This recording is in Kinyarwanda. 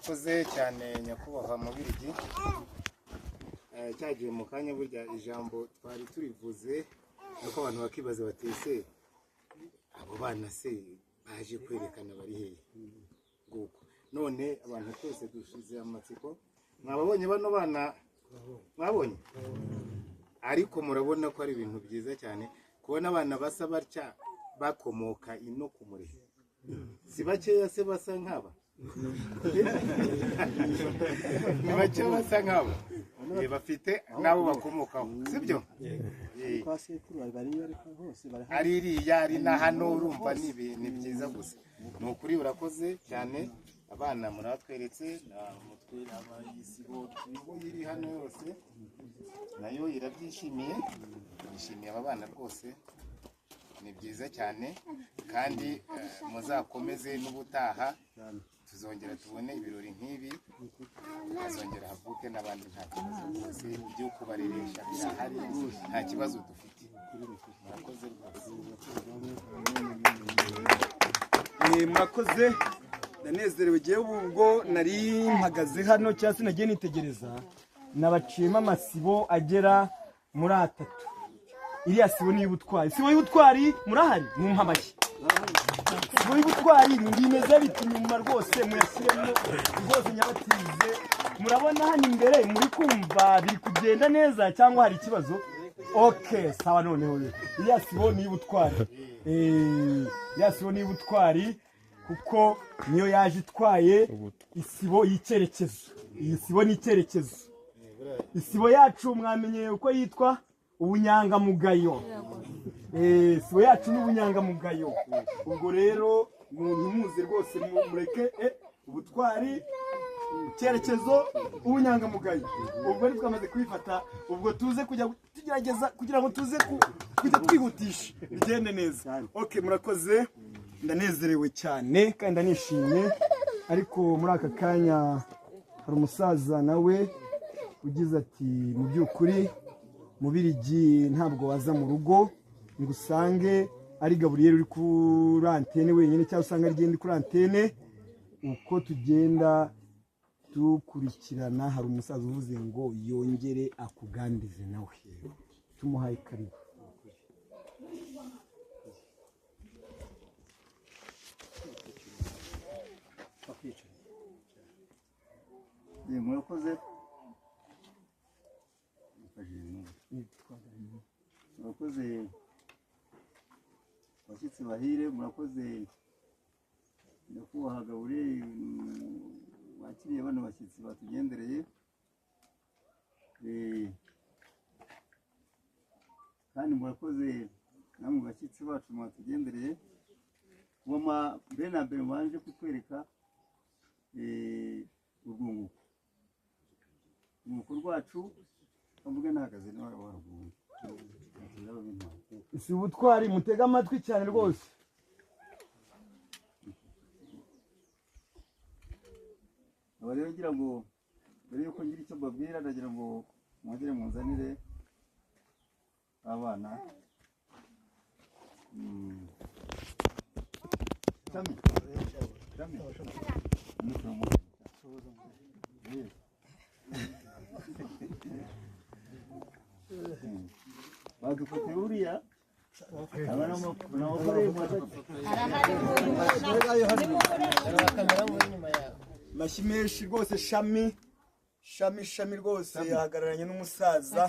Murakoze cyane, nyakubahwa Mubirigi. Cyagiye mu kanya, burya ijambo twari turivuze, nuko abantu bakibaza bati: "Ese abo bana se baje kwerekana bari hehe?" Nguko none abantu twese dushize amatsiko. Mwababonye bano bana, mwabonye, ariko murabona ko ari ibintu byiza cyane kubona abana basa batya bakomoka ino ku Murenge. Si bakeya se basa nk'aba? Ni bake basa nk'abo. Bafite n'abo bakomokaho, sibyo? Kwa sekuru bariyo, ariko hose bari. Ari iriya, ari na hano, urumva ni ibintu byiza gusa. Ni ukuri urakoze cyane. Abana muratweretse na mutwe abayisibo isibo iri hano yose nayo irabyishimiye, yishimiye aba bana rwose. Ni byiza cyane kandi muzakomeze n'ubutaha tuzongera tubone ibirori nk'ibi, hazongera havuke n'abandi, nta kibazo rwose. Ibyo kubareresha birahari, nta kibazo dufite. Murakoze rwose. Murakoze, ndanezerewe. Ngewe ubwo nari mpagaze hano cyangwa se nagiye nitegereza, nabaciyemo amasibo agera muri atatu. Iriya sibo ni iy'ubutwari, sibo y'ubutwari. Murahari? Mumpa amashyi. Sibo y'ubutwari bimeze biti inyuma rwose, muyashyiremo rwose nyabatize. Murabona hano imbere, muri kumva biri kugenda neza cyangwa hari ikibazo? OK, sawa. Noneho rero iriya sibo ni iy'ubutwari. Iriya sibo ni iy'ubutwari kuko niyo yaje itwaye isibo y'icyerekezo. Iyi sibo ni icyerekezo. Isibo yacu mwamenye uko yitwa? Ubunyangamugayo. Isibo yacu ni ubunyangamugayo. Ubwo rero ntimuze rwose, mureke ubutwari, icyerekezo, ubunyangamugayo. Ubwo ni twamaze kubifata, ubwo tuze kujya tugerageza kugira ngo tuze kujya twihutisha bigende neza. OK, murakoze, ndanezerewe cyane kandi ndanishimye. Ariko muri aka kanya hari umusaza nawe ugize ati: "Mu by'ukuri Mubirigi ntabwo waza mu rugo ngo usange ari Gaburiyeri uri kuri antene wenyine, cyangwa usanga ari ndi kuri antene." Uko tugenda dukurikirana, hari umusaza uvuze ngo yongere akuganirize nawe. Tumuhaye karibu. Murakoze, murakoze abashyitsi bahire, murakoze nyakubahwa Gaburiyeri wakiriye bano bashyitsi batugendereye. Kandi murakoze namwe bashyitsi bacu mwatugendereye kuba mbere na mbere mubanje kutwereka urwunguko, urwunguko rwacu. Mvuge nahagaze niba waruguru. Si ubutwari, mutege amatwi cyane rwose. Aba rero ngira ngo mbere yuko ngira icyo mbabwira, ndagira ngo mwongere munzanire abana. Shami, Shami. Badufatiye uriya aba ni abagore. Amashyi menshi rwose. Shami, Shami, Shami rwose yahagararanye n'umusaza.